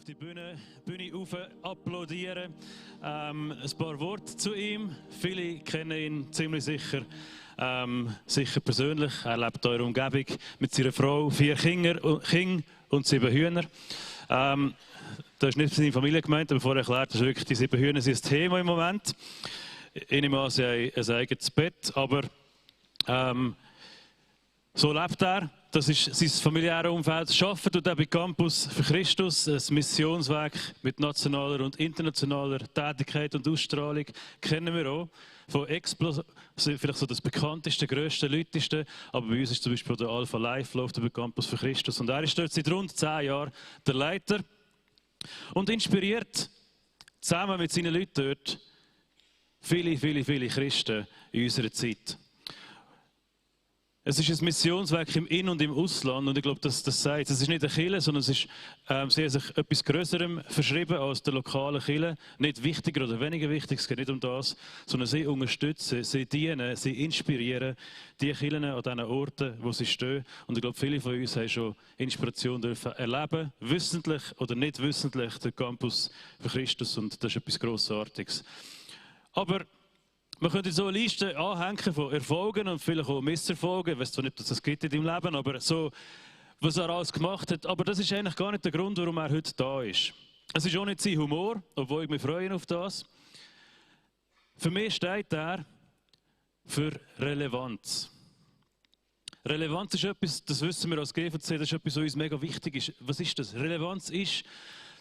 auf die Bühne rauf, applaudieren. Ein paar Worte zu ihm. Viele kennen ihn ziemlich sicher, sicher persönlich. Er lebt in eurer Umgebung mit seiner Frau, 4 Kinder und 7 Hühner. Da ist nicht seine Familie gemeint, aber vorher erklärt, dass wirklich die 7 Hühner sind das Thema im Moment. Ich nehme an, sie haben ein eigenes Bett, aber so lebt er. Das ist sein familiäres Umfeld. Arbeitet tut er bei Campus für Christus, ein Missionswerk mit nationaler und internationaler Tätigkeit und Ausstrahlung. Kennen wir auch. Von vielleicht so das bekannteste, grösste, lauteste. Aber bei uns ist zum Beispiel der Alpha Life läuft bei Campus für Christus. Und er ist dort seit rund 10 Jahren der Leiter und inspiriert zusammen mit seinen Leuten dort viele Christen in unserer Zeit. Es ist ein Missionswerk im In- und im Ausland und ich glaube, das sagt es. Es ist nicht eine Kirche, sondern es ist, sie haben sich etwas Größerem verschrieben als der lokalen Kirche. Nicht wichtiger oder weniger wichtig, es geht nicht um das, sondern sie unterstützen, sie dienen, sie inspirieren die Kirchen an diesen Orten, wo sie stehen. Und ich glaube, viele von uns haben schon Inspiration dürfen erleben, wissentlich oder nicht wissentlich, der Campus für Christus, und das ist etwas Grossartiges. Aber man könnte so eine Liste anhängen von Erfolgen und vielleicht auch Misserfolgen. Ich weiß zwar nicht, dass es gibt in deinem Leben, aber so, was er alles gemacht hat. Aber das ist eigentlich gar nicht der Grund, warum er heute da ist. Es ist auch nicht sein Humor, obwohl ich mich freue auf das. Für mich steht er für Relevanz. Relevanz ist etwas, das wissen wir als GVC, das ist etwas, was uns mega wichtig ist. Was ist das? Relevanz ist,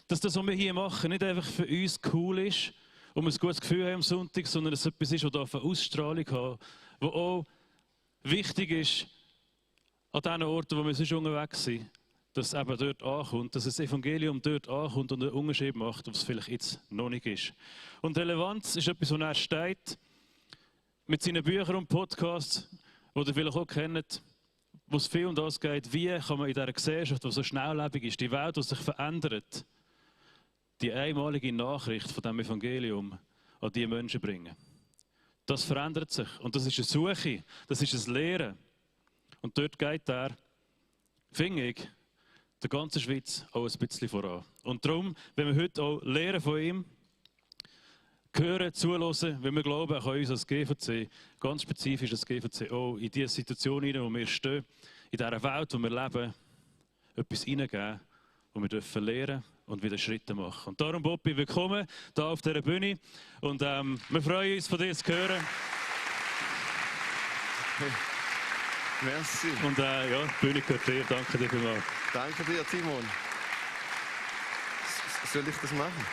dass das, was wir hier machen, nicht einfach für uns cool ist, um ein gutes Gefühl haben am Sonntag, sondern es etwas ist, das eine Ausstrahlung hat, das auch wichtig ist an den Orten, wo wir sonst unterwegs sind, dass es eben dort ankommt, dass das Evangelium dort ankommt und einen Unterschied macht, was es vielleicht jetzt noch nicht ist. Und Relevanz ist etwas, was er steht, mit seinen Büchern und Podcasts, die ihr vielleicht auch kennt, wo es viel um das geht, wie kann man in dieser Gesellschaft, die so schnelllebig ist, die Welt, die sich verändert, die einmalige Nachricht von dem Evangelium an die Menschen bringen. Das verändert sich. Und das ist eine Suche, das ist ein Lehren. Und dort geht er, finde ich, der ganzen Schweiz auch ein bisschen voran. Und darum, wenn wir heute auch lernen von ihm, hören, zuhören, wenn wir glauben, er kann uns als GVC, ganz spezifisch als GVC, auch in diese Situation hinein, wo wir stehen, in dieser Welt, wo wir leben, etwas hineingeben, wo wir dürfen lernen und wieder Schritte machen. Und darum, Bobby, willkommen hier auf dieser Bühne. Und wir freuen uns, von dir zu hören. Hey. Merci. Und ja, die Bühne gehört dir. Danke dir vielmals. Danke dir, Timon. Soll ich das machen?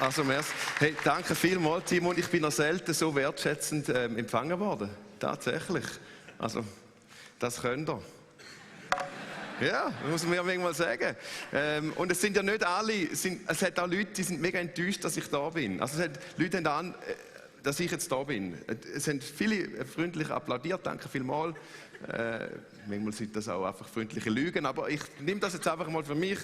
Also, merci. Hey, danke vielmals, Timon. Ich bin noch selten so wertschätzend empfangen worden. Tatsächlich. Also, das könnt ihr. Ja, muss man ja manchmal sagen. Und es sind ja nicht alle, es hat auch Leute, die sind mega enttäuscht, dass ich da bin. Also Leute haben an, dass ich jetzt da bin. Es haben viele freundlich applaudiert, danke vielmals. Manchmal sind das auch einfach freundliche Lügen, aber ich nehme das jetzt einfach mal für mich.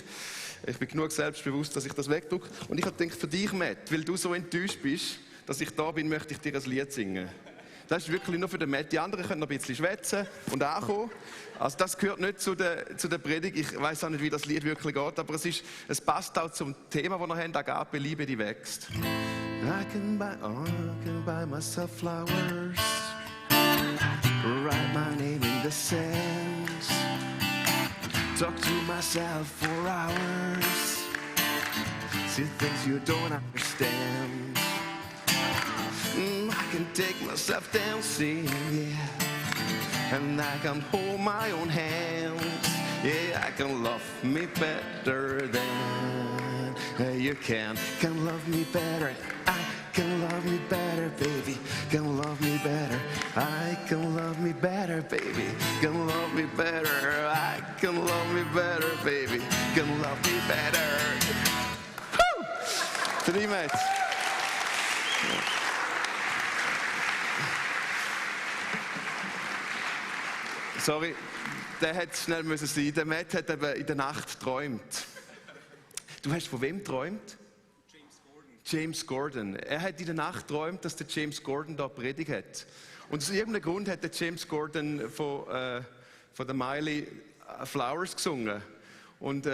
Ich bin genug selbstbewusst, dass ich das wegdrücke. Und ich habe gedacht, für dich, Matt, weil du so enttäuscht bist, dass ich da bin, möchte ich dir ein Lied singen. Das ist wirklich nur für den Matt. Die anderen können noch ein bisschen schwätzen und ankommen. Also das gehört nicht zu der Predigt. Ich weiß auch nicht, wie das Lied wirklich geht, aber es passt auch zum Thema, das wir haben, Agape, Liebe, die wächst. I can buy myself flowers, write my name in the sand, talk to myself for hours, see things you don't understand. I can take myself dancing, yeah, and I can hold my own hands, yeah, I can love me better than you can love me better, I can love me better, baby, can love me better, I can love me better, baby, can love me better, I can love me better, baby, can love me better. Woo! Für die Mates. Sorry, der hätte schnell müssen sein. Der Matt hat eben in der Nacht geträumt. Du hast von wem geträumt? James Gordon. Er hat in der Nacht geträumt, dass der James Gordon da predigt hat. Und aus irgendeinem Grund hat der James Gordon von der Miley Flowers gesungen. Und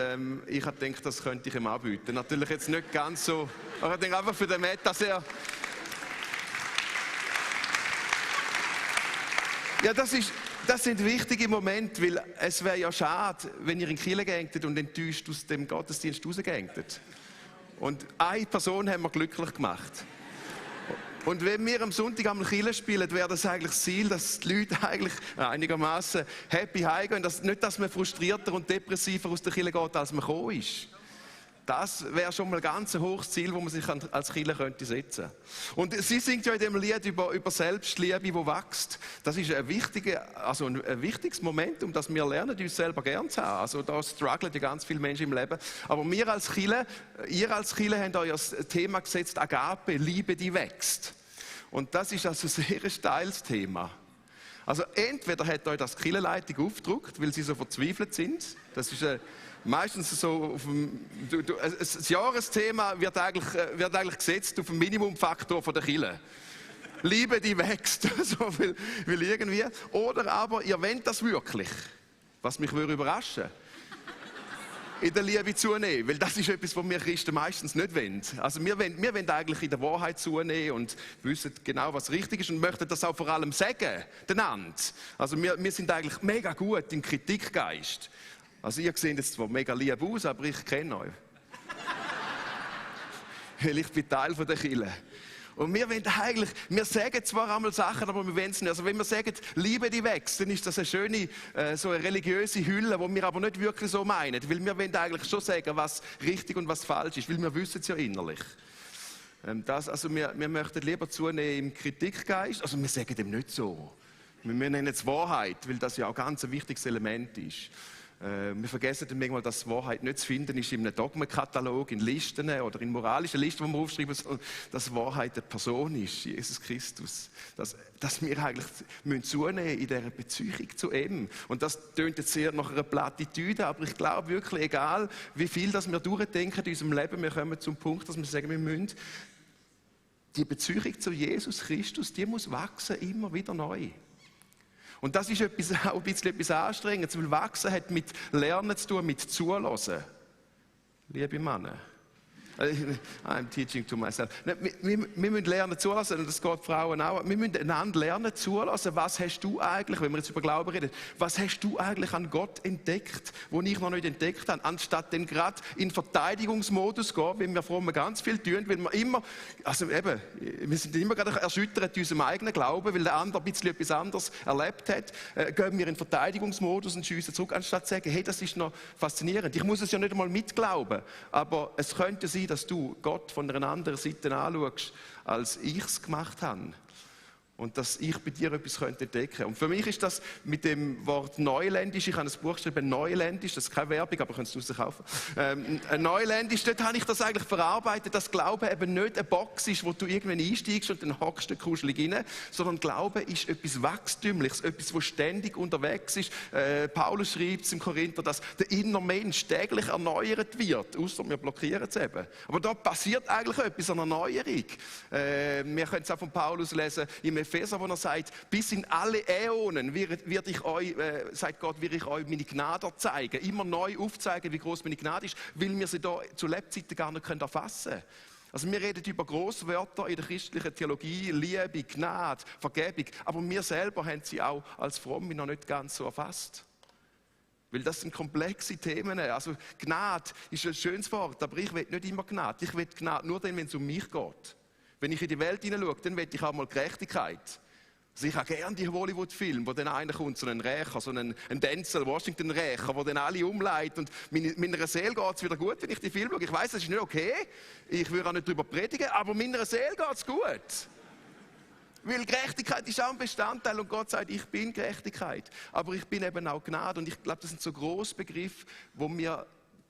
ich habe gedacht, das könnte ich ihm anbieten. Natürlich jetzt nicht ganz so, aber ich denke einfach für den Matt, dass er... Ja, das sind wichtige Momente, weil es wäre ja schade, wenn ihr in die Kirche gängtet und enttäuscht aus dem Gottesdienst rausgängtet. Und eine Person haben wir glücklich gemacht. Und wenn wir am Sonntag am Kirche spielen, wäre das eigentlich das Ziel, dass die Leute eigentlich einigermaßen happy heimgehen. Nicht, dass man frustrierter und depressiver aus der Kirche geht, als man gekommen ist. Das wäre schon mal ein ganz hohes Ziel, das man sich als Kirche könnte setzen. Und sie singt ja in dem Lied über Selbstliebe, die wächst. Das ist ein wichtiges Moment, um das wir lernen, uns selber gern zu haben. Also da strugglen ja ganz viele Menschen im Leben. Aber wir als Kirche, ihr als Kirche habt euch das Thema gesetzt, Agape, Liebe, die wächst. Und das ist also sehr ein steiles Thema. Also entweder hat euch das Kirchenleitung aufgedruckt, weil sie so verzweifelt sind. Das ist meistens so, das Jahresthema wird eigentlich gesetzt auf den Minimumfaktor der Kirche. Liebe, die wächst, so viel irgendwie. Oder aber, ihr wollt das wirklich, was mich überraschen würde, in der Liebe zunehmen. Weil das ist etwas, was wir Christen meistens nicht wollen. Also wir wollen eigentlich in der Wahrheit zunehmen und wissen genau, was richtig ist und möchten das auch vor allem sagen, einander. Also wir sind eigentlich mega gut im Kritikgeist. Also ihr seht jetzt zwar mega lieb aus, aber ich kenne euch. Weil ich bin Teil der Kirche. Und wir sagen zwar einmal Sachen, aber wir wollen es nicht. Also wenn wir sagen, Liebe, die wächst, dann ist das eine schöne, so eine religiöse Hülle, die wir aber nicht wirklich so meinen. Weil wir wollen eigentlich schon sagen, was richtig und was falsch ist, weil wir wissen es ja innerlich. Wir möchten lieber zunehmen im Kritikgeist, also wir sagen dem nicht so. Wir nennen es Wahrheit, weil das ja auch ganz ein wichtiges Element ist. Wir vergessen dann manchmal, dass Wahrheit nicht zu finden ist in einem Dogmenkatalog, in Listen oder in moralischen Listen, die wir aufschreiben, sondern dass Wahrheit eine Person ist, Jesus Christus. Dass wir eigentlich zunehmen in dieser Beziehung zu ihm. Und das tönt jetzt sehr nach einer Plattitüde, aber ich glaube wirklich, egal wie viel das wir durchdenken in unserem Leben, wir kommen zum Punkt, dass wir sagen, wir müssen die Beziehung zu Jesus Christus, die muss wachsen, immer wieder neu. Und das ist auch ein bisschen etwas Anstrengendes, weil Wachsen hat mit Lernen zu tun, mit Zuhören. Liebe Männer. I'm teaching to myself. Wir müssen lernen zulassen, und das geht Frauen auch. Wir müssen einander lernen zulassen. Was hast du eigentlich, wenn wir jetzt über Glauben reden, was hast du eigentlich an Gott entdeckt, wo ich noch nicht entdeckt habe, anstatt dann gerade in Verteidigungsmodus zu gehen, wenn wir vor allem ganz viel tun, weil wir sind immer gerade erschüttert in unserem eigenen Glauben, weil der andere ein bisschen etwas anderes erlebt hat, gehen wir in Verteidigungsmodus und schiessen zurück, anstatt zu sagen, hey, das ist noch faszinierend. Ich muss es ja nicht einmal mitglauben, aber es könnte sein, dass du Gott von einer anderen Seite anschaust, als ich es gemacht habe. Und dass ich bei dir etwas entdecken könnte. Und für mich ist das mit dem Wort Neuländisch, ich habe ein Buch geschrieben, Neuländisch, das ist keine Werbung, aber könntest du es kaufen. Neuländisch, dort habe ich das eigentlich verarbeitet, dass Glauben eben nicht eine Box ist, wo du irgendwann einsteigst und dann hockst du kuschelig rein, sondern Glauben ist etwas Wachstümliches, etwas, das ständig unterwegs ist. Paulus schreibt es im Korinther, dass der innere Mensch täglich erneuert wird, außer wir blockieren es eben. Aber da passiert eigentlich etwas an Erneuerung. Wir können es auch von Paulus lesen, im Epheser, wo er sagt, bis in alle Äonen wird ich euch, sagt Gott, will ich euch meine Gnade zeigen. Immer neu aufzeigen, wie groß meine Gnade ist, weil wir sie da zu Lebzeiten gar nicht erfassen können. Also wir reden über Grosswörter in der christlichen Theologie, Liebe, Gnade, Vergebung, aber wir selber haben sie auch als Fromme noch nicht ganz so erfasst. Weil das sind komplexe Themen. Also Gnade ist ein schönes Wort, aber ich will nicht immer Gnade. Ich will Gnade nur dann, wenn es um mich geht. Wenn ich in die Welt hineinschaue, dann will ich auch mal Gerechtigkeit. Also ich habe gerne die Hollywood-Filme, wo dann einer kommt, so ein Rächer, so ein Denzel Washington-Rächer, der dann alle umleitet. Und meiner Seele geht es wieder gut, wenn ich die Filme schaue. Ich weiss, das ist nicht okay. Ich würde auch nicht darüber predigen, aber meiner Seele geht es gut. Weil Gerechtigkeit ist auch ein Bestandteil und Gott sagt, ich bin Gerechtigkeit. Aber ich bin eben auch Gnade. Und ich glaube, das sind so grosse Begriffe, wo wir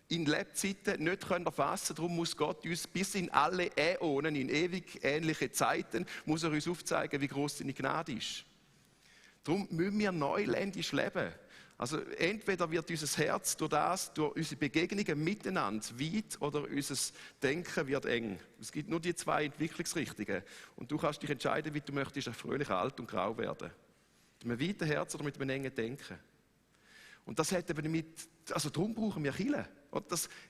in Lebzeiten nicht erfassen können. Darum muss Gott uns bis in alle Äonen, in ewig ähnliche Zeiten, muss er uns aufzeigen, wie groß seine Gnade ist. Darum müssen wir neuländisch leben. Also entweder wird unser Herz durch unsere Begegnungen miteinander weit oder unser Denken wird eng. Es gibt nur die zwei Entwicklungsrichtungen. Und du kannst dich entscheiden, wie du möchtest, fröhlich alt und grau werden. Mit einem weiten Herz oder mit einem engen Denken. Und das hat eben damit, also darum brauchen wir Kirche.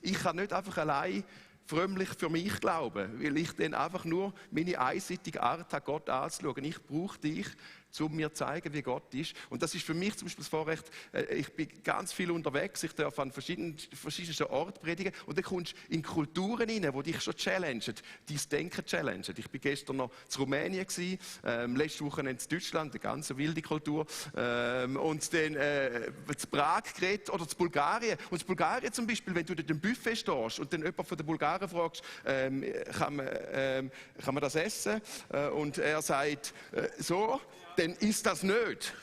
Ich kann nicht einfach allein frömmlich für mich glauben, weil ich dann einfach nur meine einseitige Art habe, Gott anzuschauen. Ich brauche dich, um mir zu zeigen, wie Gott ist. Und das ist für mich zum Beispiel das Vorrecht, ich bin ganz viel unterwegs, ich darf an verschiedensten Orten predigen und dann kommst du in Kulturen rein, die dich schon challengen, dein Denken challengen. Ich war gestern noch in Rumänien, letzte Woche in Deutschland, eine ganz wilde Kultur, und dann in Prag geredet oder in Bulgarien. Und in Bulgarien zum Beispiel, wenn du dort im Buffet stehst und dann jemand von den Bulgaren fragst, kann man das essen? Und er sagt, so, dann ist das nicht.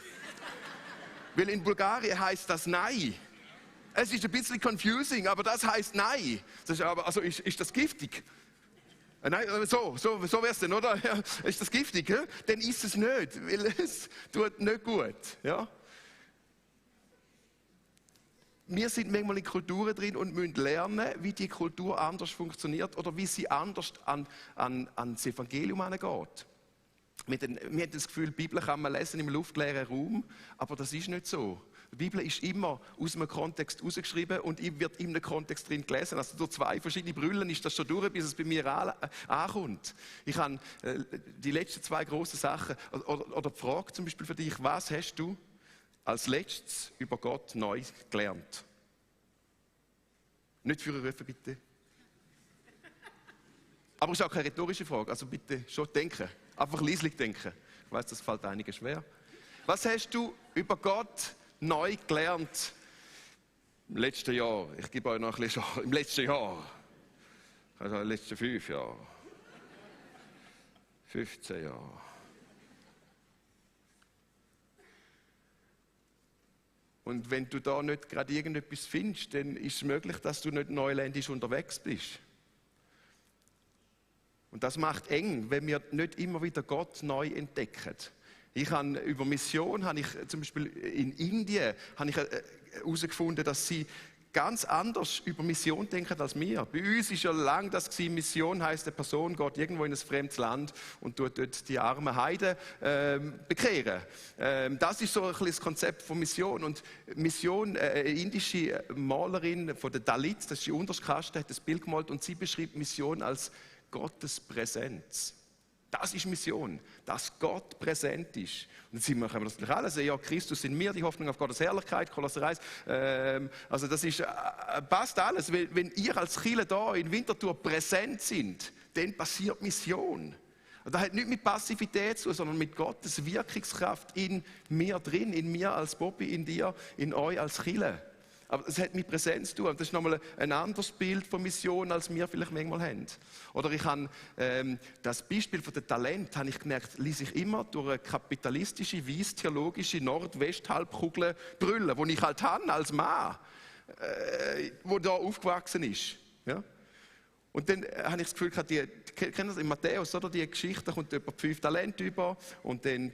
Weil in Bulgarien heißt das Nein. Es ist ein bisschen confusing, aber das heißt Nein. Das ist aber, also ist das giftig? Nein, so wäre es denn, oder? Ja, ist das giftig? Ja? Dann ist es nicht, weil es tut nicht gut. Ja? Wir sind manchmal in Kulturen drin und müssen lernen, wie die Kultur anders funktioniert oder wie sie anders an das Evangelium herangeht. Wir haben das Gefühl, die Bibel kann man lesen im luftleeren Raum, aber das ist nicht so. Die Bibel ist immer aus einem Kontext herausgeschrieben und wird in einem Kontext drin gelesen. Also durch 2 verschiedene Brüllen ist das schon durch, bis es bei mir ankommt. Ich habe die letzten 2 grossen Sachen, oder die Frage zum Beispiel für dich, was hast du als letztes über Gott neu gelernt? Nicht für rufen, bitte. Aber es ist auch keine rhetorische Frage, also bitte schon denken. Einfach leislich denken. Ich weiss, das fällt einigen schwer. Was hast du über Gott neu gelernt im letzten Jahr? Ich gebe euch noch ein bisschen im letzten Jahr. Also in den letzten 5 Jahren. 15 Jahre. Und wenn du da nicht gerade irgendetwas findest, dann ist es möglich, dass du nicht neuländisch unterwegs bist. Und das macht eng, wenn wir nicht immer wieder Gott neu entdecken. Über Mission habe ich zum Beispiel in Indien herausgefunden, dass sie ganz anders über Mission denken als wir. Bei uns ist ja lange das gewesen, Mission heisst, eine Person geht irgendwo in ein fremdes Land und tut dort die armen Heiden bekehren. Das ist so ein bisschen das Konzept von Mission. Und Mission, eine indische Malerin von der Dalit, das ist die unterste Kaste, hat das Bild gemalt und sie beschreibt Mission als Gottes Präsenz. Das ist Mission, dass Gott präsent ist. Und jetzt können wir das natürlich alle sehen, ja, Christus in mir, die Hoffnung auf Gottes Herrlichkeit, Kolosser 1. Also das ist, passt alles. Wenn ihr als Kirche da in Winterthur präsent sind, dann passiert Mission. Und das hat nicht mit Passivität zu tun, sondern mit Gottes Wirkungskraft in mir drin, in mir als Bobby, in dir, in euch als Kirche. Aber es hat mit Präsenz zu tun. Das ist nochmal ein anderes Bild von Mission, als wir vielleicht manchmal haben. Oder ich habe das Beispiel von dem Talent, habe ich gemerkt, ließ ich immer durch eine kapitalistische, weiss-theologische Nordwesthalbkugel brüllen, die ich halt habe als Mann, der da aufgewachsen ist. Ja? Und dann habe ich das Gefühl, kennen das in Matthäus, oder? Die Geschichte, da kommt jemand 5 Talente über und dann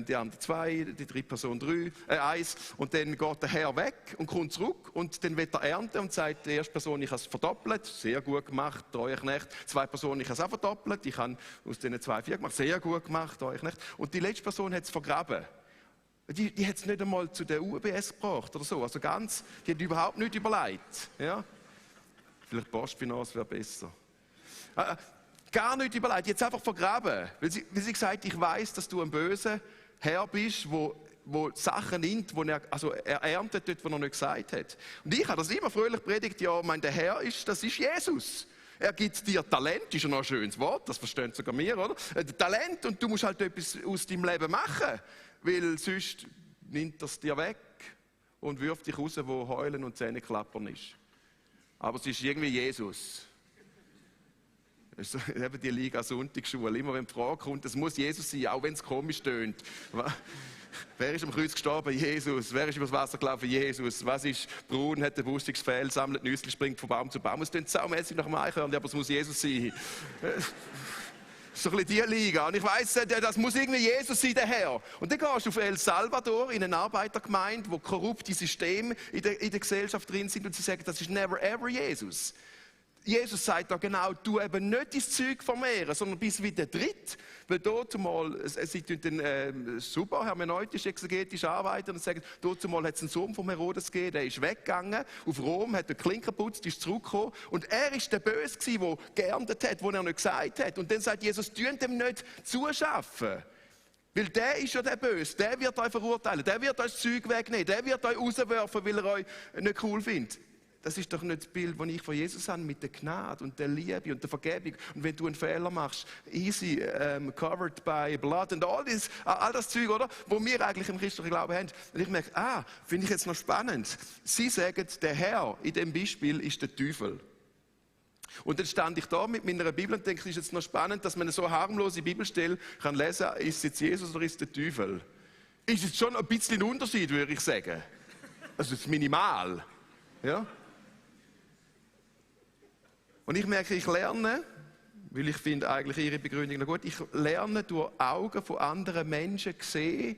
die anderen 2, die 3 Person 1 und dann geht der Herr weg und kommt zurück und dann wird er ernten und sagt, die erste Person, ich habe es verdoppelt, sehr gut gemacht, treuer Knecht. 2 Personen, ich habe es auch verdoppelt, ich habe aus diesen 2 4 gemacht, sehr gut gemacht, treuer Knecht. Und die letzte Person hat es vergraben. Die hat es nicht einmal zu der UBS gebracht oder so, also die hat überhaupt nicht überlegt. Ja? Vielleicht Postfinance wäre besser. Gar nicht überlegt, jetzt einfach vergraben. Weil sie gesagt hat, ich weiss, dass du ein böser Herr bist, wo Sachen nimmt, er erntet dort, wo er nicht gesagt hat. Und ich habe das immer fröhlich predigt, ja, der Herr das ist Jesus. Er gibt dir Talent, ist ja noch ein schönes Wort, das verstehen sogar wir, oder? Talent und du musst halt etwas aus deinem Leben machen, weil sonst nimmt er es dir weg und wirft dich raus, wo Heulen und Zähneklappern ist. Aber es ist irgendwie Jesus. Das ist eben die Liga Sonntagsschule. Immer wenn die Frage kommt, es muss Jesus sein, auch wenn es komisch tönt. Wer ist am Kreuz gestorben? Jesus. Wer ist übers Wasser gelaufen? Jesus. Was ist braun, hat ein wustiges Fell, sammelt Nüsse, springt von Baum zu Baum. Es tönt saumässig nach dem Eichhörnchen, aber es muss Jesus sein. Das ist so ein bisschen die Liga. Und ich weiss, das muss irgendwie Jesus sein, der Herr. Und dann gehst du auf El Salvador in eine Arbeitergemeinde, wo korrupte Systeme in der Gesellschaft drin sind und sie sagen, das ist never ever Jesus. Jesus sagt da genau, du eben nicht dein Zeug vermehren, sondern bist wie der Dritt. Weil dort mal, sie tun dann super hermeneutisch, exegetisch arbeiten und sagen, dort mal hat es einen Sohn vom Herodes gegeben, der ist weggegangen auf Rom, hat den Klinker geputzt, ist zurückgekommen. Und er ist der Böse gewesen, der geerntet hat, was er nicht gesagt hat. Und dann sagt Jesus, tun dem nicht zuschaffen. Weil der ist ja der Böse, der wird euch verurteilen, der wird euch das Zeug wegnehmen, der wird euch rauswerfen, weil er euch nicht cool findet. Das ist doch nicht das Bild, das ich von Jesus habe, mit der Gnade und der Liebe und der Vergebung. Und wenn du einen Fehler machst, easy, covered by blood und all das Zeug, oder? Wo wir eigentlich im christlichen Glauben haben. Und ich merke, finde ich jetzt noch spannend. Sie sagen, der Herr in dem Beispiel ist der Teufel. Und dann stand ich da mit meiner Bibel und denke, es ist jetzt noch spannend, dass man eine so harmlose Bibelstelle kann lesen, ist es jetzt Jesus oder ist es der Teufel? Ist jetzt schon ein bisschen ein Unterschied, würde ich sagen. Also es ist minimal. Ja? Und ich merke, ich lerne, weil ich finde eigentlich ihre Begründung noch gut, ich lerne durch Augen von anderen Menschen sehen,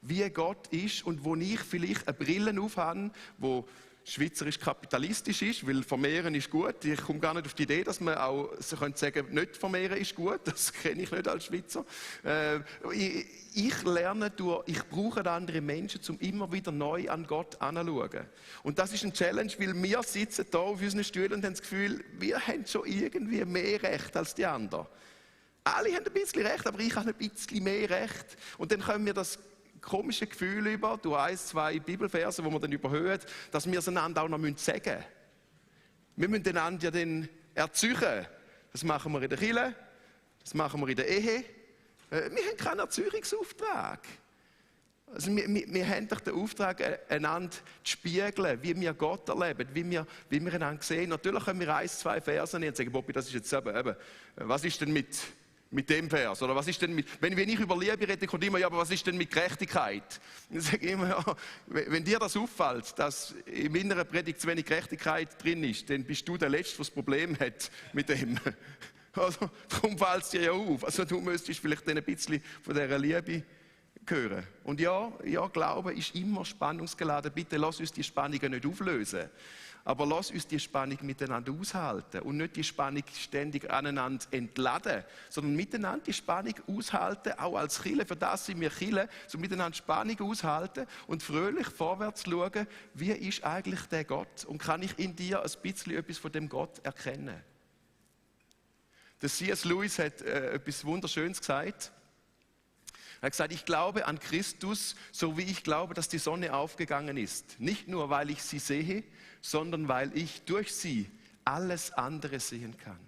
wie Gott ist und wo ich vielleicht eine Brille aufhabe, wo schweizerisch kapitalistisch ist, weil vermehren ist gut. Ich komme gar nicht auf die Idee, dass man auch sagen könnte, nicht vermehren ist gut. Das kenne ich nicht als Schweizer. Ich lerne durch, ich brauche andere Menschen, um immer wieder neu an Gott anzuschauen. Und das ist ein Challenge, weil wir sitzen hier auf unseren Stühlen und haben das Gefühl, wir haben schon irgendwie mehr Recht als die anderen. Alle haben ein bisschen Recht, aber ich habe ein bisschen mehr Recht. Und dann können wir das komische Gefühl über, durch 1, 2 Bibelverse, wo wir dann überhören, dass wir es einander auch noch sagen müssen. Wir müssen einander ja dann erzeugen. Das machen wir in der Kirche, das machen wir in der Ehe. Wir haben keinen Erzeugungsauftrag. Also wir haben doch den Auftrag, einander zu spiegeln, wie wir Gott erleben, wie wir einander sehen. Natürlich können wir 1, 2 Verse nehmen und sagen, Bobby, das ist jetzt eben was ist denn mit dem Vers? Oder was ist denn wenn ich über Liebe rede, kommt immer, ja, aber was ist denn mit Gerechtigkeit? Und ich sage immer, ja, wenn dir das auffällt, dass in meiner Predigt zu wenig Gerechtigkeit drin ist, dann bist du der Letzte, der das Problem hat mit dem. Also, darum fällt es dir ja auf. Also, du müsstest vielleicht ein bisschen von dieser Liebe hören. Und ja, Glaube ist immer spannungsgeladen. Bitte lass uns die Spannungen nicht auflösen. Aber lass uns die Spannung miteinander aushalten und nicht die Spannung ständig aneinander entladen, sondern miteinander die Spannung aushalten, auch als Kirche. Für das sind wir Kirche, so miteinander Spannung aushalten und fröhlich vorwärts schauen, wie ist eigentlich der Gott und kann ich in dir ein bisschen etwas von dem Gott erkennen. Der C.S. Lewis hat etwas Wunderschönes gesagt. Er hat gesagt, ich glaube an Christus, so wie ich glaube, dass die Sonne aufgegangen ist. Nicht nur, weil ich sie sehe, sondern weil ich durch sie alles andere sehen kann.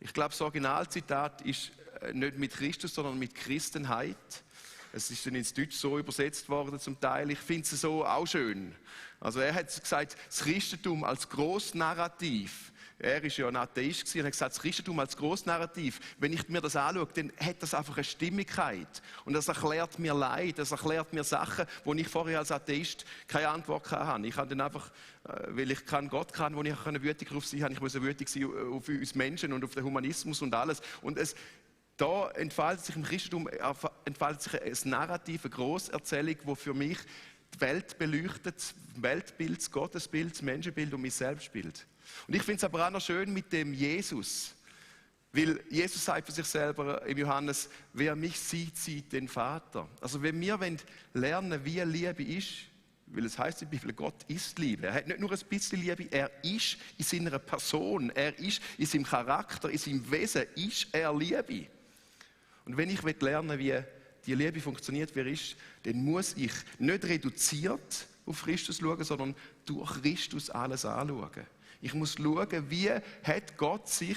Ich glaube, das Originalzitat ist nicht mit Christus, sondern mit Christenheit. Es ist dann ins Deutsch so übersetzt worden zum Teil. Ich finde es so auch schön. Also er hat gesagt, das Christentum als Grossnarrativ. Er war ja ein Atheist und hat gesagt, das Christentum als Grossnarrativ, wenn ich mir das anschaue, dann hat das einfach eine Stimmigkeit. Und das erklärt mir Leid, das erklärt mir Sachen, wo ich vorher als Atheist keine Antwort hatte. Ich habe dann einfach, weil ich keinen Gott kann, wo ich wütig drauf sein kann, ich muss wütig sein auf uns Menschen und auf den Humanismus und alles. Und da entfaltet sich im Christentum entfaltet sich ein Narrativ, eine Grosserzählung, die für mich die Welt beleuchtet, das Weltbild, das Gottesbild, das Menschenbild und mein Selbstbild. Und ich finde es aber auch noch schön mit dem Jesus. Weil Jesus sagt von sich selber im Johannes, wer mich sieht, sieht den Vater. Also wenn wir lernen, wie Liebe ist, weil es heißt in der Bibel, Gott ist Liebe. Er hat nicht nur ein bisschen Liebe, er ist in seiner Person, er ist in seinem Charakter, in seinem Wesen, ist er Liebe. Und wenn ich lernen will, wie die Liebe funktioniert, wie er ist, dann muss ich nicht reduziert auf Christus schauen, sondern durch Christus alles anschauen. Ich muss schauen, wie hat Gott sich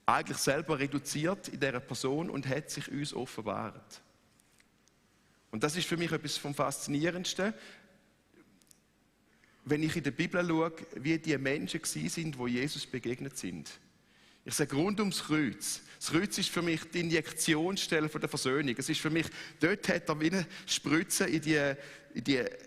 eigentlich selber reduziert in dieser Person und hat sich uns offenbart. Und das ist für mich etwas vom Faszinierendsten, wenn ich in der Bibel schaue, wie die Menschen sind, wo Jesus begegnet sind. Ich sage rund ums Kreuz. Das Kreuz ist für mich die Injektionsstelle der Versöhnung. Es ist für mich, dort hat er wie eine Spritze in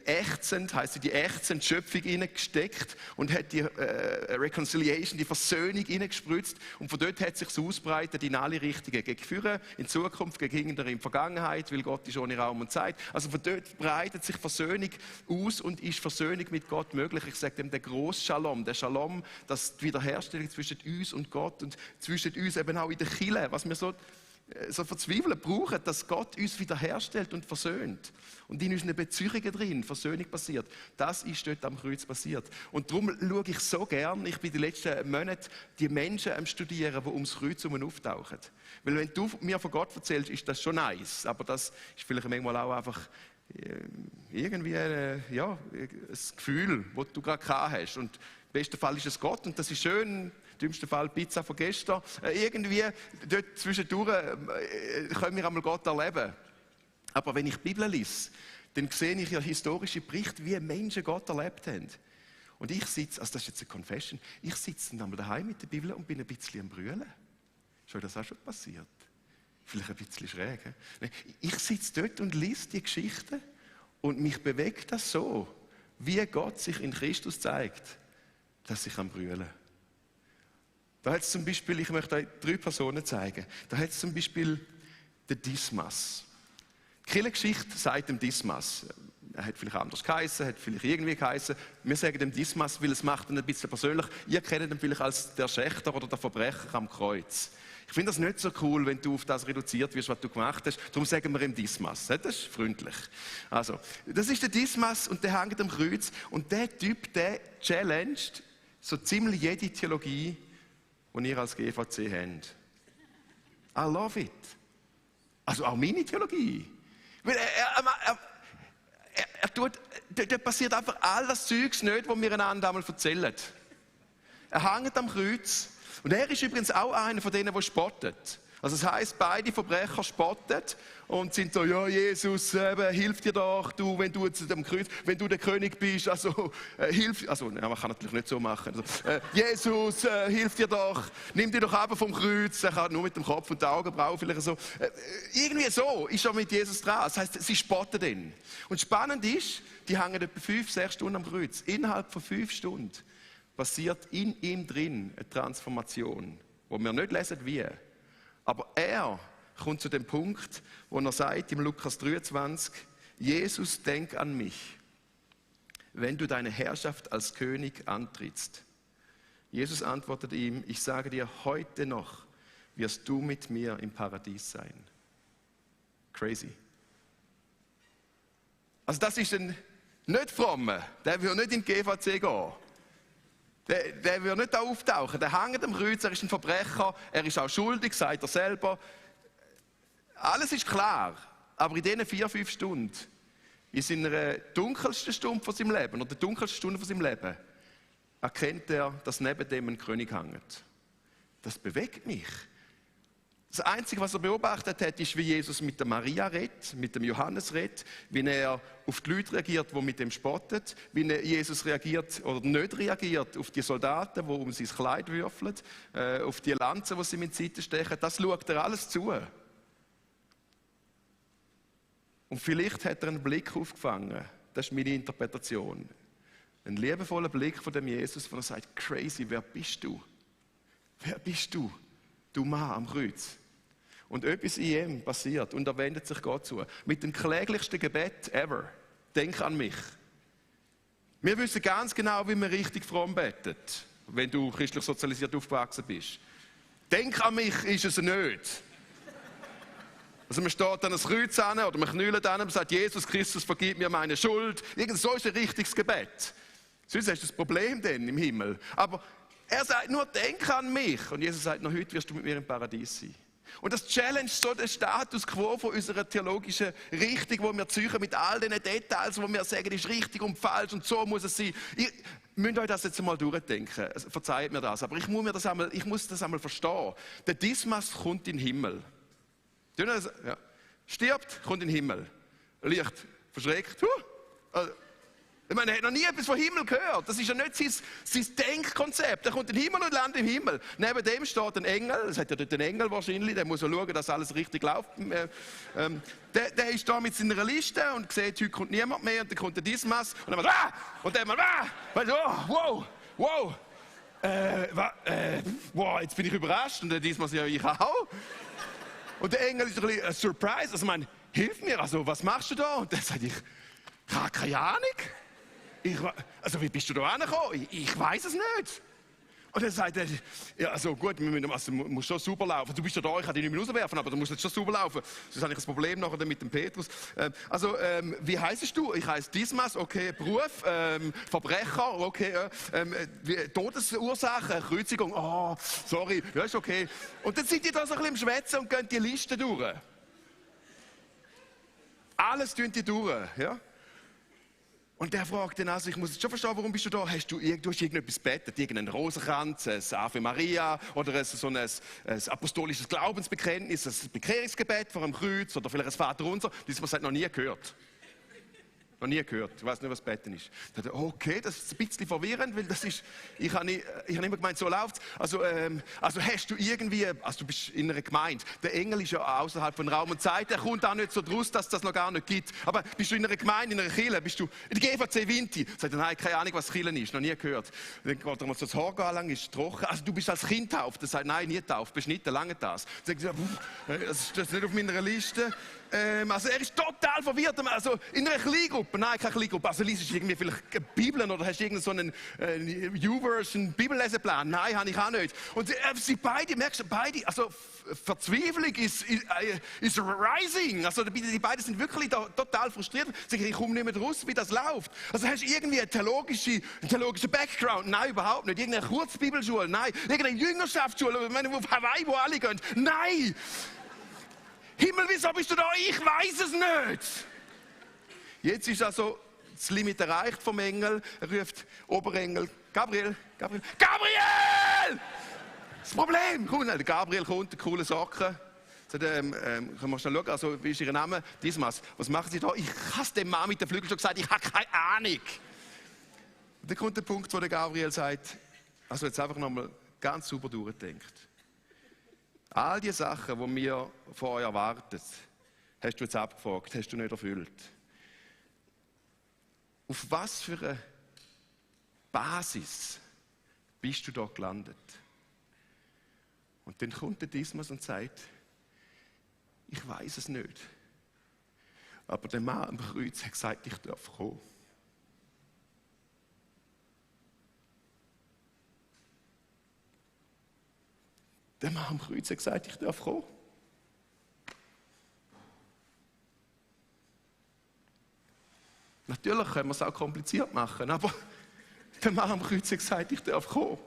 ächzend, heisst in die ächzende Schöpfung hineingesteckt und hat die Reconciliation, die Versöhnung hineingespritzt. Und von dort hat es sich ausbreitet in alle Richtungen. Gegen Führer, in Zukunft, gegen Hinter, in Vergangenheit, weil Gott ist ohne Raum und Zeit. Also von dort breitet sich Versöhnung aus und ist Versöhnung mit Gott möglich. Ich sage dem der grosse Shalom. Der Shalom, das die Wiederherstellung zwischen uns und Gott und zwischen uns eben auch in der Kirche, was wir so verzweifeln brauchen, dass Gott uns wiederherstellt und versöhnt. Und in unseren Beziehungen drin Versöhnung passiert. Das ist dort am Kreuz passiert. Und darum schaue ich so gern, ich bin die letzten Monate die Menschen am Studieren, die ums Kreuz herum auftauchen. Weil wenn du mir von Gott erzählst, ist das schon nice, aber das ist vielleicht manchmal auch einfach irgendwie ein Gefühl, das du gerade gehabt hast. Und im besten Fall ist es Gott und das ist schön. Im dümmsten Fall Pizza von gestern. Irgendwie dort zwischendurch können wir einmal Gott erleben. Aber wenn ich die Bibel lese, dann sehe ich ja historische Berichte, wie Menschen Gott erlebt haben. Und ich sitze, also das ist jetzt eine Confession, ich sitze dann einmal daheim mit der Bibel und bin ein bisschen am Brüllen. Ist euch das auch schon passiert? Vielleicht ein bisschen schräg. He? Ich sitze dort und lese die Geschichten und mich bewegt das so, wie Gott sich in Christus zeigt, dass ich am Brüllen. Da hat es zum Beispiel, ich möchte euch 3 Personen zeigen. Da hat es zum Beispiel den Dismas. Die Kirchengeschichte sagt dem Dismas. Er hat vielleicht anders geheißen, hat vielleicht irgendwie geheißen. Wir sagen dem Dismas, weil es macht ihn ein bisschen persönlich. Ihr kennt ihn vielleicht als der Schächter oder der Verbrecher am Kreuz. Ich finde das nicht so cool, wenn du auf das reduziert wirst, was du gemacht hast. Darum sagen wir ihm Dismas. Das ist freundlich. Also, das ist der Dismas und der hängt am Kreuz. Und der Typ, der challenged so ziemlich jede Theologie, die ihr als GVC habt. I love it. Also auch meine Theologie. Weil da passiert einfach all das Zeugs nicht, was wir einander einmal erzählen. Er hängt am Kreuz. Und er ist übrigens auch einer von denen, der spottet. Also das heisst, beide Verbrecher spotten und sind so, ja Jesus, hilf dir doch, du, wenn du jetzt am Kreuz, wenn du der König bist, also hilf, also ja, man kann natürlich nicht so machen. Also, Jesus, hilf dir doch, nimm dir doch ab vom Kreuz, er kann nur mit dem Kopf und den Augenbrauen vielleicht so. Irgendwie so ist er mit Jesus dran. Das heisst, sie spotten ihn. Und spannend ist, die hängen etwa 5-6 Stunden am Kreuz. Innerhalb von 5 Stunden passiert in ihm drin eine Transformation, wo wir nicht lesen, wie. Aber er kommt zu dem Punkt, wo er sagt, im Lukas 23, Jesus, denk an mich, wenn du deine Herrschaft als König antrittst. Jesus antwortet ihm, ich sage dir, heute noch wirst du mit mir im Paradies sein. Crazy. Also das ist ein nicht frommer, der will nicht in die GVC gehen. Der wird nicht da auftauchen. Der hängt am Kreuz, er ist ein Verbrecher, er ist auch schuldig, sagt er selber. Alles ist klar. Aber in diesen 4-5 Stunden, in seiner dunkelsten Stunde von seinem Leben, oder der dunkelsten Stunde von seinem Leben, erkennt er, dass neben dem ein König hängt. Das bewegt mich. Das Einzige, was er beobachtet hat, ist, wie Jesus mit der Maria redet, mit dem Johannes redet, wie er auf die Leute reagiert, die mit ihm spotten, wie Jesus reagiert oder nicht reagiert auf die Soldaten, die um sein Kleid würfeln, auf die Lanzen, die sie mit die Seite stechen. Das schaut er alles zu. Und vielleicht hat er einen Blick aufgefangen. Das ist meine Interpretation. Ein liebevoller Blick von dem Jesus, wo er sagt, crazy, wer bist du? Wer bist du? Du Mann am Kreuz. Und etwas in ihm passiert und er wendet sich Gott zu. Mit dem kläglichsten Gebet ever. Denk an mich. Wir wissen ganz genau, wie man richtig fromm betet, wenn du christlich sozialisiert aufgewachsen bist. Denk an mich ist es nicht. Also man steht an ein Kreuz an oder man knüllt an und sagt, Jesus Christus, vergib mir meine Schuld. Irgend so ist ein richtiges Gebet. Sonst hast du das Problem denn im Himmel. Aber er sagt nur, denk an mich. Und Jesus sagt, noch heute wirst du mit mir im Paradies sein. Und das challenge so den Status quo von unserer theologischen Richtung, wo wir züchen mit all den Details, wo wir sagen, ist richtig und falsch und so muss es sein. Ihr müsst euch das jetzt einmal durchdenken. Verzeiht mir das. Aber ich muss das einmal verstehen. Der Dismas kommt in den Himmel. Ja. Stirbt, kommt in den Himmel. Licht verschreckt. Ich meine, er hat noch nie etwas vom Himmel gehört. Das ist ja nicht sein Denkkonzept. Er kommt in den Himmel und landet im Himmel. Neben dem steht ein Engel, das hat ja dort einen Engel wahrscheinlich, der muss ja schauen, dass alles richtig läuft. Der ist da mit seiner Liste und sieht, heute kommt niemand mehr und dann kommt der Dismas und dann mal und dann mal wow, wow, jetzt bin ich überrascht und der Dismas ja, ich auch. Und der Engel ist ein bisschen surprised, also ich meine, hilf mir, also was machst du da? Und dann sage ich habe keine Ahnung. Also wie bist du da angekommen? Ich weiß es nicht. Und dann sagt er, ja, also gut, du musst schon sauber laufen. Du bist ja da, ich kann dich nicht mehr rauswerfen, aber du musst jetzt schon sauber laufen. Sonst habe ich ein Problem nachher mit dem Petrus. Wie heisst du? Ich heiße Dismas, okay, Beruf, Verbrecher, okay, Todesursache, Kreuzigung, oh, sorry, ja, ist okay. Und dann sind die da so ein bisschen im Schwätzen und gehen die Liste durch. Alles tun die durch, ja. Und der fragt dann also, ich muss jetzt schon verstehen, warum bist du da? Du hast irgendetwas betet, irgendeinen Rosenkranz, ein Ave Maria oder ein apostolisches Glaubensbekenntnis, ein Bekehrungsgebet vor dem Kreuz oder vielleicht ein Vaterunser, das man hat noch nie gehört. Noch nie gehört. Ich weiß nicht, was Beten ist. Ich dachte, okay, das ist ein bisschen verwirrend, weil das ist, ich habe immer gemeint, so läuft es. Also hast du irgendwie, also du bist in einer Gemeinde, der Engel ist ja außerhalb von Raum und Zeit, der kommt auch nicht so draus, dass das noch gar nicht gibt. Aber bist du in einer Gemeinde, in einer Kirche, bist du in der GVC Vinti? Sagt er, nein, keine Ahnung, was Kirche ist, noch nie gehört. Dann geht er mal so das Haar anlangen, ist trocken. Also du bist als Kind tauft. Er sagt, nein, nie tauft, beschnitten, lange das. Dann sagt er, das ist nicht auf meiner Liste. Also er ist total verwirrt. Also in einer Kleingruppe, nein, keine Kleingruppe. Also liest du irgendwie vielleicht Bibeln oder hast du irgendeinen so einen U-Version Bibelleseplan? Nein, habe ich auch nicht. Und sie beide, merkst du, beide, also Verzweiflung ist rising. Also die beiden sind wirklich total frustriert. Sie sagen, ich komme nicht mehr raus, wie das läuft. Also hast du irgendwie einen theologischen Background? Nein, überhaupt nicht. Irgendeine Kurzbibelschule? Nein. Irgendeine Jüngerschaftsschule, auf Hawaii, wo alle gehen? Nein. Himmel, wieso bist du da? Ich weiß es nicht. Jetzt ist also das Limit erreicht vom Engel. Er ruft Oberengel, Gabriel! Das Problem, komm, der Gabriel kommt, der coole Socken. Können wir schnell schauen, also, wie ist Ihr Name? Dismas. Was machen Sie da? Ich habe dem Mann mit den Flügeln schon gesagt, ich habe keine Ahnung. Und dann kommt der Punkt, wo der Gabriel sagt, also jetzt einfach nochmal ganz sauber durchdenkt. All die Sachen, die wir von euch erwarten, hast du jetzt abgefragt, hast du nicht erfüllt. Auf was für eine Basis bist du da gelandet? Und dann kommt der Dismas und sagt, ich weiß es nicht. Aber der Mann am Kreuz hat gesagt, ich darf kommen. Der Mann am Kreuz hat gesagt, ich darf kommen. Natürlich können wir es auch kompliziert machen, aber der Mann am Kreuz hat gesagt, ich darf kommen.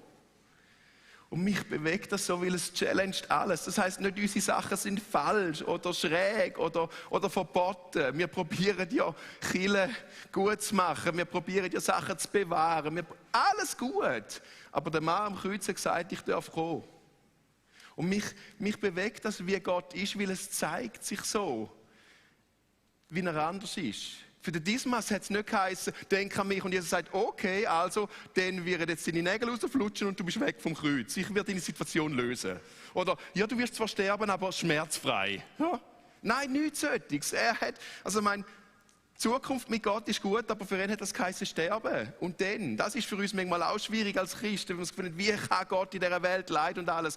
Und mich bewegt das so, weil es challenged alles. Das heisst, nicht unsere Sachen sind falsch oder schräg oder verboten. Wir probieren ja, Kirche gut zu machen. Wir probieren ja, Sachen zu bewahren. Alles gut. Aber der Mann am Kreuz hat gesagt, ich darf kommen. Und mich bewegt das, wie Gott ist, weil es zeigt sich so, wie er anders ist. Für den Dismas hat es nicht geheißen, denk an mich. Und Jesus sagt, okay, also, dann werden jetzt deine Nägel rausflutschen und du bist weg vom Kreuz. Ich werde deine Situation lösen. Oder, ja, du wirst zwar sterben, aber schmerzfrei. Ja. Nein, nichts solches. Zukunft mit Gott ist gut, aber für ihn hat das geheißen sterben. Und dann, das ist für uns manchmal auch schwierig als Christen, wenn wir uns finden, wie kann Gott in dieser Welt leiden und alles.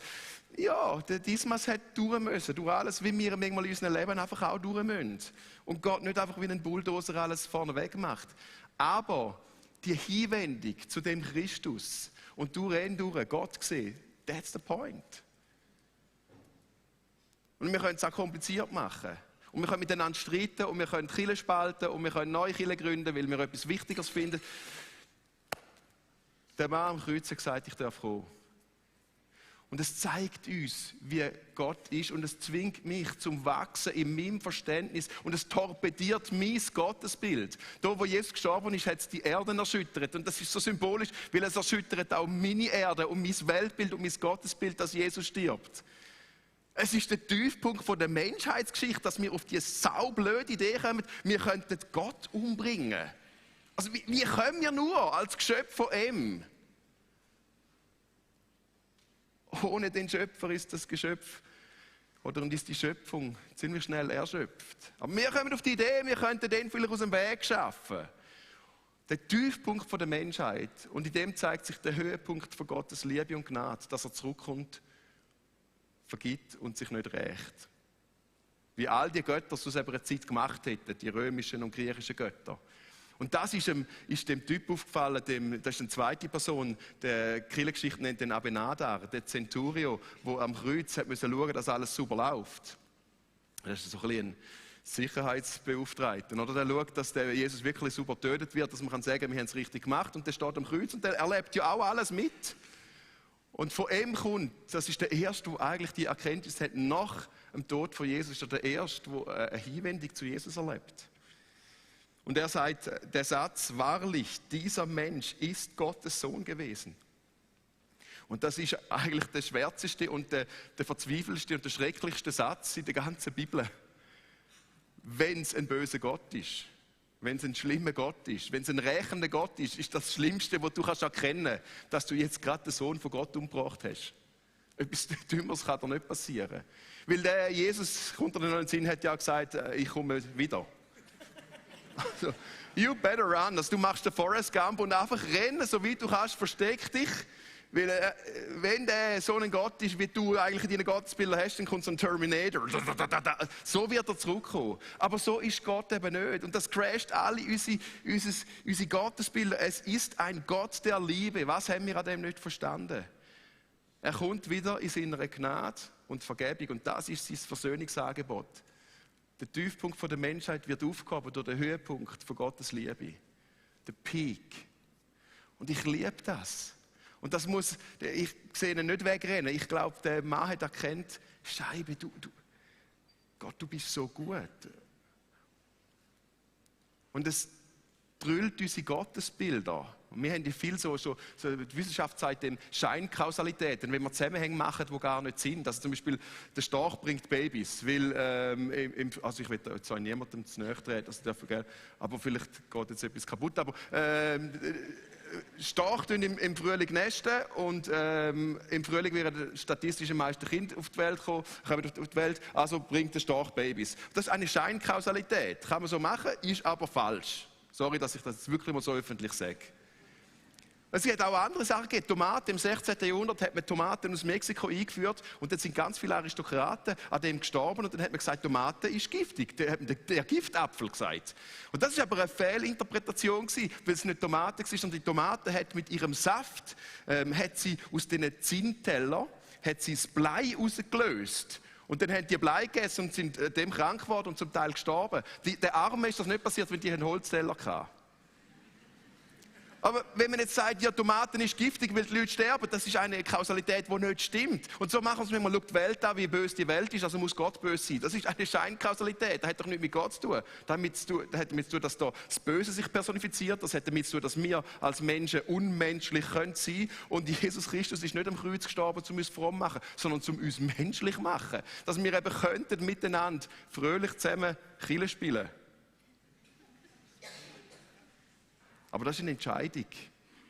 Ja, der Dismas hat durch müssen, durch alles, wie wir manchmal in unserem Leben einfach auch durch müssen. Und Gott nicht einfach wie ein Bulldozer alles vorneweg macht. Aber die Hinwendung zu dem Christus und durch ihn durch Gott sehen, that's the point. Und wir können es auch kompliziert machen. Und wir können miteinander streiten und wir können Kirchen spalten und wir können neue Kirchen gründen, weil wir etwas Wichtigeres finden. Der Mann am Kreuz hat gesagt, ich darf kommen. Und es zeigt uns, wie Gott ist und es zwingt mich zum Wachsen in meinem Verständnis und es torpediert mein Gottesbild. Da, wo Jesus gestorben ist, hat es die Erde erschüttert und das ist so symbolisch, weil es erschüttert auch meine Erde und mein Weltbild und mein Gottesbild, dass Jesus stirbt. Es ist der Tiefpunkt der Menschheitsgeschichte, dass wir auf die saublöde Idee kommen, wir könnten Gott umbringen. Also wie können wir nur als Geschöpf von ihm? Ohne den Schöpfer ist das Geschöpf oder ist die Schöpfung ziemlich schnell erschöpft. Aber wir kommen auf die Idee, wir könnten den vielleicht aus dem Weg schaffen. Der Tiefpunkt der Menschheit. Und in dem zeigt sich der Höhepunkt von Gottes Liebe und Gnade, dass er zurückkommt, vergibt und sich nicht rächt. Wie all die Götter es aus einer Zeit gemacht hätten, die römischen und griechischen Götter. Und das ist dem Typ aufgefallen, das ist eine zweite Person, der Kirchengeschichte nennt den Abenadar, der Centurio, der am Kreuz hat müssen schauen, dass alles super läuft. Das ist so ein bisschen ein Sicherheitsbeauftragter, oder? Der schaut, dass der Jesus wirklich super getötet wird, dass man kann sagen, wir haben es richtig gemacht, und der steht am Kreuz und der erlebt ja auch alles mit. Und von ihm kommt, das ist der Erste, der eigentlich die Erkenntnis hat, nach dem Tod von Jesus, ist er der Erste, der eine Hinwendung zu Jesus erlebt. Und er sagt, der Satz, wahrlich, dieser Mensch ist Gottes Sohn gewesen. Und das ist eigentlich der schwärzeste und der verzweifelste und der schrecklichste Satz in der ganzen Bibel. Wenn es ein böser Gott ist, wenn es ein schlimmer Gott ist, wenn es ein rächender Gott ist, ist das Schlimmste, was du kannst erkennen, dass du jetzt gerade den Sohn von Gott umgebracht hast. Etwas Dümmeres kann dir nicht passieren. Weil der Jesus, kommt dir noch in den Sinn, hat ja gesagt, ich komme wieder. Also, you better run. Also, du machst den Forrest Gump und einfach rennen, so weit du kannst, versteck dich. Weil, wenn der so ein Gott ist, wie du eigentlich in deinen Gottesbildern hast, dann kommt so ein Terminator. So wird er zurückkommen. Aber so ist Gott eben nicht. Und das crasht alle unsere Gottesbilder. Es ist ein Gott der Liebe. Was haben wir an dem nicht verstanden? Er kommt wieder in seiner Gnade und Vergebung. Und das ist sein Versöhnungsangebot. Der Tiefpunkt der Menschheit wird aufgehoben durch den Höhepunkt von Gottes Liebe. Der Peak. Und ich liebe das. Und das muss, ich sehe ihn nicht wegrennen. Ich glaube, der Mann hat erkannt, Scheibe, Gott, du bist so gut. Und es drüllt unsere Gottesbilder. Und wir haben ja viel so die Wissenschaft sagt dem Scheinkausalitäten, wenn wir Zusammenhänge machen, die gar nicht sind. Also zum Beispiel, der Storch bringt Babys, weil, also ich will jetzt auch niemandem zu nahe treten, aber vielleicht geht jetzt etwas kaputt, aber Storch im Frühling nesten und im Frühling werden statistisch am meisten Kinder auf die Welt kommen, also bringt der Storch Babys. Das ist eine Scheinkausalität, kann man so machen, ist aber falsch. Sorry, dass ich das jetzt wirklich mal so öffentlich sage. Es hat auch andere Sachen gegeben. Tomaten, im 16. Jahrhundert hat man Tomaten aus Mexiko eingeführt und dann sind ganz viele Aristokraten an dem gestorben und dann hat man gesagt, Tomate ist giftig. Dann hat man der Giftapfel gesagt. Und das ist aber eine Fehlinterpretation gewesen, weil es nicht Tomate war, sondern die Tomate hat mit ihrem Saft, hat sie aus diesen Zinntellern, hat sie das Blei rausgelöst. Und dann haben die Blei gegessen und sind dem krank geworden und zum Teil gestorben. Der Armen ist das nicht passiert, weil die einen Holzteller hatten. Aber wenn man jetzt sagt, ja, Tomaten ist giftig, weil die Leute sterben, das ist eine Kausalität, die nicht stimmt. Und so machen wir es, wenn man die Welt an, wie böse die Welt ist, also muss Gott böse sein. Das ist eine Scheinkausalität, das hat doch nichts mit Gott zu tun. Das hat damit zu tun, dass da das Böse sich personifiziert, das hat damit zu tun, dass wir als Menschen unmenschlich sein können. Und Jesus Christus ist nicht am Kreuz gestorben, um uns fromm zu machen, sondern um uns menschlich zu machen. Dass wir eben könnten miteinander fröhlich zusammen Kirche spielen. Aber das ist eine Entscheidung.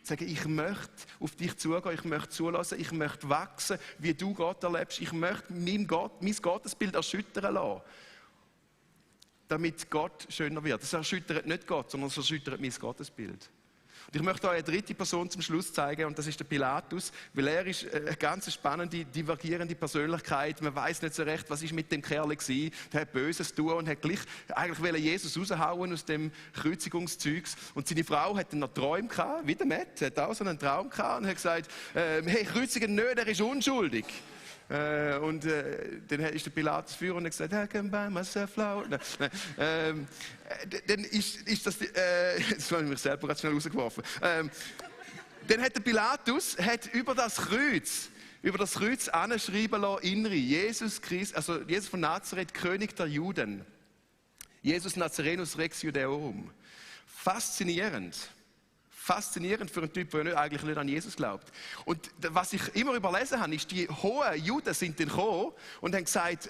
Sagen, ich möchte auf dich zugehen, ich möchte zulassen, ich möchte wachsen, wie du Gott erlebst. Ich möchte mein Gottesbild erschüttern lassen, damit Gott schöner wird. Das erschüttert nicht Gott, sondern es erschüttert mein Gottesbild. Und ich möchte euch eine dritte Person zum Schluss zeigen, und das ist der Pilatus, weil er ist eine ganz spannende, divergierende Persönlichkeit. Man weiß nicht so recht, was ist mit dem Kerl gewesen. Der hat Böses tun und hat gleich eigentlich wollte Jesus raushauen aus dem Kreuzigungszeugs. Und seine Frau hat noch Träume gehabt, wie der Matt, hat auch so einen Traum gehabt und hat gesagt, hey, kreuzigen nicht, er ist unschuldig. Dann ist der Pilatus vor und hat gesagt, I can buy myself flower. Dann ist das, das habe ich mich selber ganz schnell rausgeworfen. Dann hat der Pilatus über das Kreuz anschreiben lassen, Inri, Jesus von Nazareth, König der Juden. Jesus Nazarenus Rex Judaeorum. Faszinierend. Faszinierend für einen Typ, der eigentlich nicht an Jesus glaubt. Und was ich immer überlesen habe, ist, die hohen Juden sind dann gekommen und haben gesagt,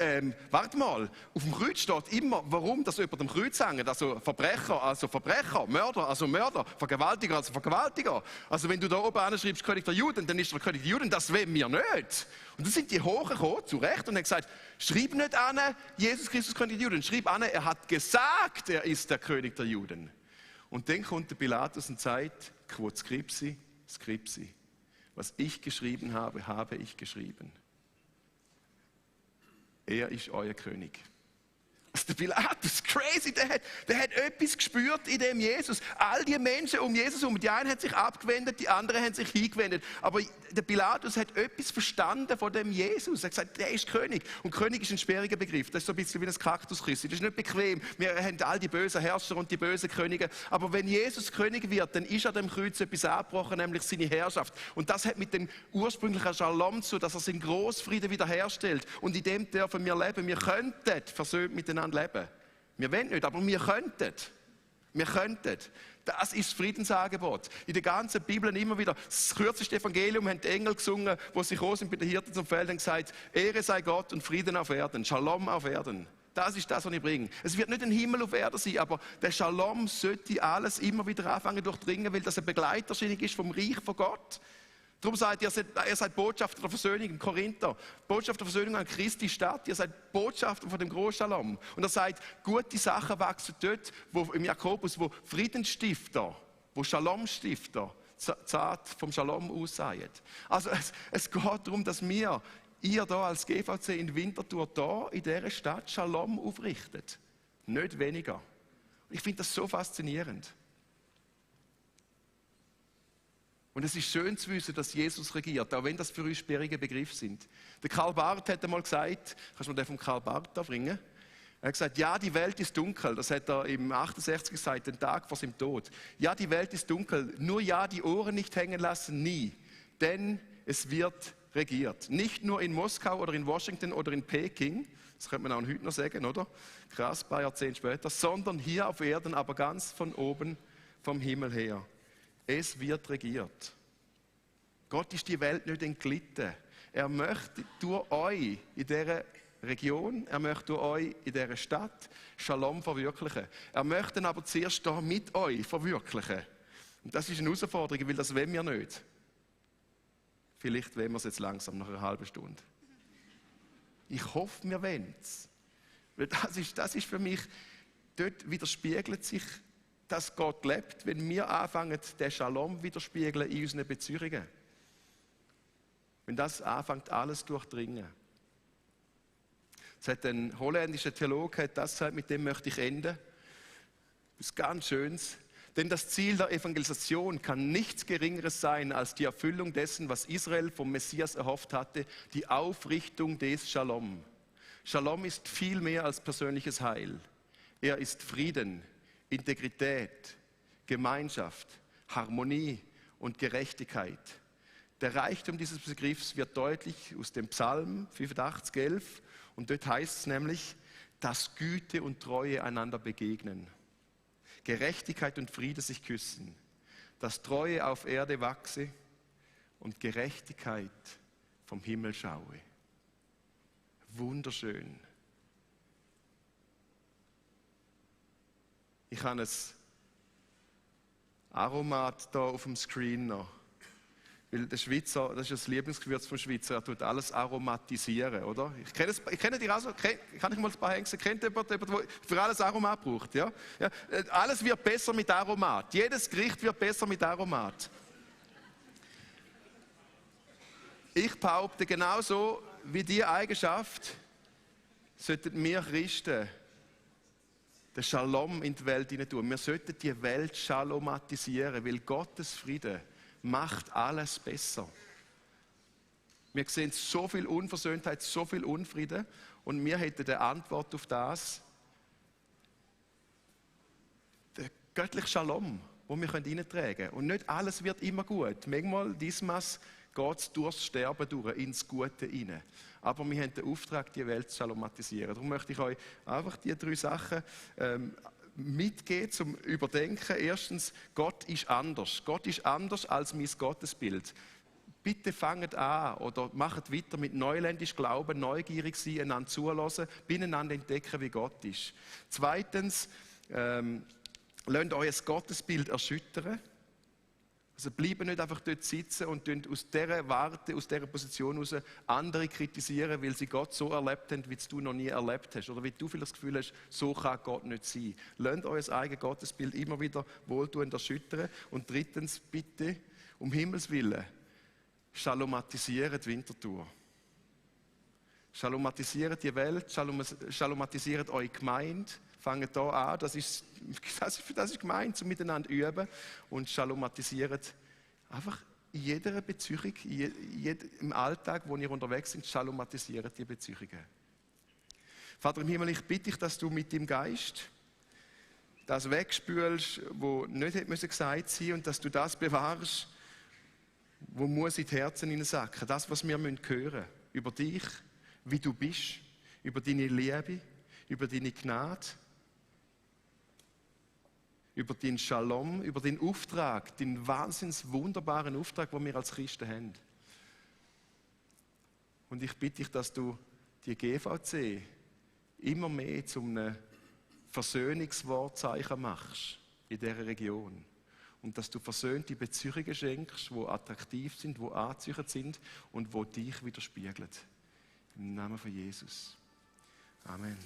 warte mal, auf dem Kreuz steht immer, warum das über dem Kreuz hängt. Also Verbrecher, Mörder, also Mörder, Vergewaltiger, also Vergewaltiger. Also wenn du da oben anschreibst, König der Juden, dann ist der König der Juden, das wollen wir nicht. Und dann sind die Hohen gekommen, zu Recht, und haben gesagt, schreib nicht an, Jesus Christus König der Juden, schreib an, er hat gesagt, er ist der König der Juden. Und dann kommt der Pilatus und sagt, quod scripsi, scripsi. Was ich geschrieben habe, habe ich geschrieben. Er ist euer König. Also der Pilatus, crazy, der hat etwas gespürt in dem Jesus. All die Menschen um Jesus herum, die einen haben sich abgewendet, die anderen haben sich hingewendet. Aber der Pilatus hat etwas verstanden von dem Jesus. Er hat gesagt, der ist König. Und König ist ein sperriger Begriff. Das ist so ein bisschen wie ein Kaktusküsschen. Das ist nicht bequem. Wir haben all die bösen Herrscher und die bösen Könige. Aber wenn Jesus König wird, dann ist an dem Kreuz etwas abgebrochen, nämlich seine Herrschaft. Und das hat mit dem ursprünglichen Shalom zu, dass er seinen Großfrieden wiederherstellt. Und in dem dürfen wir leben. Wir könnten versöhnt miteinander leben. Wir wollen nicht, aber wir könnten. Wir könnten. Das ist das Friedensangebot. In der ganzen Bibel immer wieder. Das kürzeste Evangelium haben die Engel gesungen, wo sie gekommen sind bei den Hirten zum Feld und gesagt, Ehre sei Gott und Frieden auf Erden, Shalom auf Erden. Das ist das, was ich bringe. Es wird nicht ein Himmel auf Erden sein, aber der Shalom sollte alles immer wieder anfangen durchdringen, weil das eine Begleiterscheinung ist vom Reich von Gott. Darum sagt ihr seid Botschafter der Versöhnung in Korinther, Botschafter der Versöhnung an Christi Stadt, ihr seid Botschafter von dem Großshalom. Und er sagt, gute Sachen wachsen dort, wo im Jakobus, wo Friedensstifter, wo Shalomstifter zart vom Shalom aussahen. Also es geht darum, dass ihr da als GVC in Winterthur da in dieser Stadt Shalom aufrichtet. Nicht weniger. Ich finde das so faszinierend. Und es ist schön zu wissen, dass Jesus regiert, auch wenn das für uns sperrige Begriffe sind. Der Karl Barth hat einmal gesagt, kannst du mir den vom Karl Barth da bringen? Er hat gesagt, ja, die Welt ist dunkel. Das hat er im 68 gesagt, den Tag vor seinem Tod. Ja, die Welt ist dunkel. Nur ja, die Ohren nicht hängen lassen, nie. Denn es wird regiert. Nicht nur in Moskau oder in Washington oder in Peking, das könnte man auch heute noch sagen, oder? Krass, ein paar Jahrzehnte später, sondern hier auf Erden, aber ganz von oben vom Himmel her. Es wird regiert. Gott ist die Welt nicht entglitten. Er möchte durch euch in dieser Region, er möchte durch euch in dieser Stadt Shalom verwirklichen. Er möchte aber zuerst da mit euch verwirklichen. Und das ist eine Herausforderung, weil das wollen wir nicht. Vielleicht wollen wir es jetzt langsam, nach einer halben Stunde. Ich hoffe, wir wollen es. Weil das ist für mich, dort widerspiegelt sich, dass Gott lebt, wenn wir anfangen, den Shalom widerspiegeln in unseren Beziehungen. Wenn das anfängt, alles durchdringen. Es hat ein holländischer Theologe das gesagt, mit dem möchte ich enden. Das ist ganz Schönes. Denn das Ziel der Evangelisation kann nichts Geringeres sein als die Erfüllung dessen, was Israel vom Messias erhofft hatte, die Aufrichtung des Shalom. Shalom ist viel mehr als persönliches Heil. Er ist Frieden, Integrität, Gemeinschaft, Harmonie und Gerechtigkeit. Der Reichtum dieses Begriffs wird deutlich aus dem Psalm 85, 11. Und dort heißt es nämlich, dass Güte und Treue einander begegnen. Gerechtigkeit und Friede sich küssen. Dass Treue auf Erde wachse und Gerechtigkeit vom Himmel schaue. Wunderschön. Ich habe ein Aromat hier auf dem Screen noch. Weil der Schweizer, das ist das Lieblingsgewürz vom Schweizer, er tut alles aromatisieren, oder? Ich kenne die auch so, kann ich mal ein paar Hengste, kennt jemand, der für alles Aromat braucht, ja? Ja? Alles wird besser mit Aromat, jedes Gericht wird besser mit Aromat. Ich behaupte, genauso wie diese Eigenschaft sollten wir Christen den Shalom in die Welt hinein tun. Wir sollten die Welt shalomatisieren, weil Gottes Friede macht alles besser. Wir sehen so viel Unversöhntheit, so viel Unfrieden und wir hätten die Antwort auf das, der göttliche Shalom, den wir hineintragen können. Und nicht alles wird immer gut. Manchmal, diesmal geht es durchs Sterben durch, ins Gute hinein. Aber wir haben den Auftrag, die Welt zu shalomatisieren. Darum möchte ich euch einfach die 3 Sachen mitgeben, zum Überdenken. Erstens, Gott ist anders. Gott ist anders als mein Gottesbild. Bitte fangt an oder macht weiter mit neuländisch Glauben, neugierig sein, einander zuhören, beieinander entdecken, wie Gott ist. Zweitens, lasst euch ein Gottesbild erschüttern. Also bleiben nicht einfach dort sitzen und aus dieser Warte, aus dieser Position heraus andere kritisieren, weil sie Gott so erlebt haben, wie du noch nie erlebt hast. Oder wie du vielleicht das Gefühl hast, so kann Gott nicht sein. Lasst euer eigenes Gottesbild immer wieder wohltuend erschüttern. Und drittens, bitte, um Himmels Willen, schalomatisiert die Winterthur. Schalomatisiert die Welt, schalomatisiert eure Gemeinde. Fangt hier an, das ist gemeint, um miteinander zu üben. Und schalomatisiert einfach in jeder Beziehung, im Alltag, wo ihr unterwegs seid, schalomatisiert die Beziehungen. Vater im Himmel, ich bitte dich, dass du mit dem Geist das wegspülst, was nicht hätte gesagt sein, und dass du das bewahrst, wo muss in die Herzen hineinsacken. Das, was wir hören müssen, über dich, wie du bist, über deine Liebe, über deine Gnade, über deinen Shalom, über den Auftrag, den wahnsinns wunderbaren Auftrag, den wir als Christen haben. Und ich bitte dich, dass du die GVC immer mehr zum Versöhnungswortzeichen machst in dieser Region. Und dass du versöhnte Beziehungen schenkst, die attraktiv sind, die anziehend sind und die dich widerspiegeln. Im Namen von Jesus. Amen.